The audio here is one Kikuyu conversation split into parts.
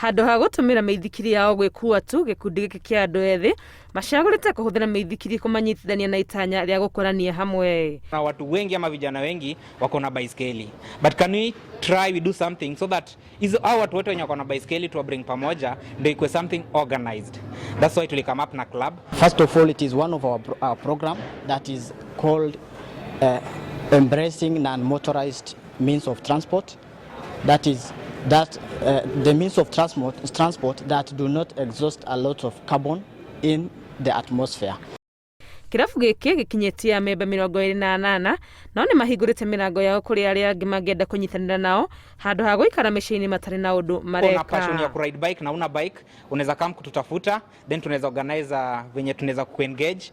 Handũ ha gũtũmĩra mĩithikiri yao gwĩkua tu, gĩkundi gĩkĩ kĩa andũ ethĩ macagũrĩte kũhũthĩra mĩithikiri kũmanyitithania na itanya rĩa gũkũrania hamwe. Na watu wengi ama vijana wengi wako na baiskeli, but can we try, we do something so that hizo hao watu wote wenye wako na baiskeli tuwa bring pamoja ndio ikuwe something organized. That's why tuli come up na club. First of all, it is one of our program that is called embracing non-motorized means of transport. That is that the means of transport that do not exhaust a lot of carbon in the atmosphere. Kĩrabu gĩkĩ gĩkinyĩtie amemba 28, no nĩ mahingũrĩte mĩrango yao kũrĩ arĩa angĩ mangĩenda kũnyitanĩra nao handũ ha gũikara mĩciĩ-inĩ matarĩ na ũndũ Una passion ya mareka. Kuride bike na una bike, unaweza come kututafuta, then tunaweza organize venye tunaweza kuengage.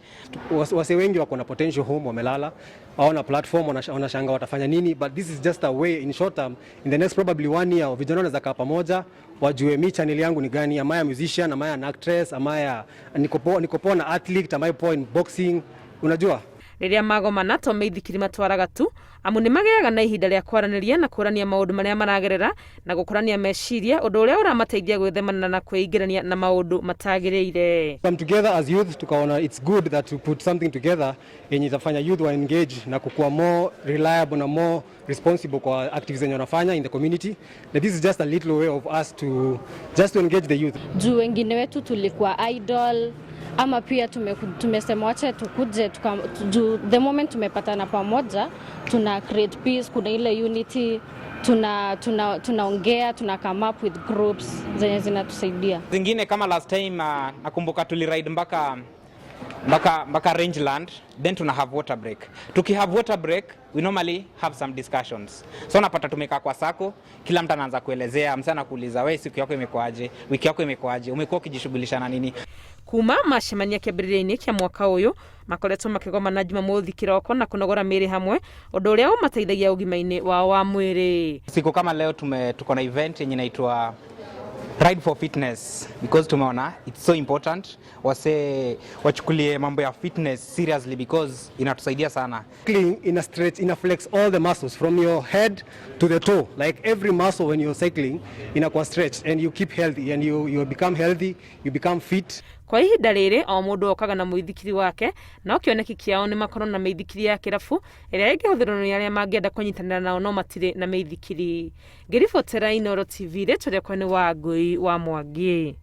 Wase wengi wako na potential home, wamelala, hawana platform, wanashanga watafanya nini, but this is just a way in short term, in the next probably one year, vijana wanaweza kaa pamoja, wajue mi channel yangu ni gani. Am I a musician? Am I an actress? Am I a niko poa na athlete? Am I poa in boxing? Unajua. Rĩrĩa magomana to mĩithikiri matwaraga tu, amu nĩ magĩaga na ihinda rĩa kwaranĩria na kũrania maũndũ marĩa maragerera na gũkũrania meciria, ũndũ ũrĩa ũramateithia gwĩthemana na kwĩingĩrania na maũndũ matagĩrĩire. Come together as youth, tukaona it's good that to put something together yenye itafanya youth wa engage na kukuwa more reliable na more responsible kwa activities zenye wanafanya in the community, na this is just a little way of us to just to engage the youth. Juu wengine wetu tulikuwa idle ama pia tumesema wacha tukuje juu the moment tumepatana pamoja, tuna create peace, kuna ile unity, tunaongea, tuna come up with groups zenye zinatusaidia. Zingine kama last time, nakumbuka tuliride mpaka Rangeland, then tuna have water break. Tuki have water break, we normally have some discussions. So napata tumekaa kwa sako, kila mtu anaanza kuelezea, msana kuuliza, "We, siku yako imekuaje? Wiki yako imekuaje? Umekuwa ukijishughulisha na nini?" Kuma macemania kĩambĩrĩria-inĩ kĩa mwaka ũyũ, makoretwo makĩgomana Jumamothi kĩroko na kũnogora mĩĩrĩ hamwe, ũndũ ũrĩa ũmateithagia ũgima-inĩ wao wa mwĩrĩ. Siku kama leo tuko na event yenye inaitwa Ride for Fitness, because tumeona it's so important wase wachukulie mambo ya fitness seriously, because inatusaidia sana. Cycling ina stretch, ina flex all the muscles from your head to the toe. Like every muscle when you're cycling inakuwa stretched and you keep healthy and you become healthy, you become fit. Kwa ihinda rĩrĩ o mũndũ okaga na mũithikiri wake, no kĩoneki kĩao nĩ makorwo na mĩithikiri ya kĩrabu ĩrĩa ĩngĩhũthĩrwo nĩ arĩa mangĩenda kũnyitanĩra nao no matirĩ na mĩithikiri. Ngĩribotera Inooro TV, rĩtwa rĩakwa nĩ Wangũi wa Mwangi.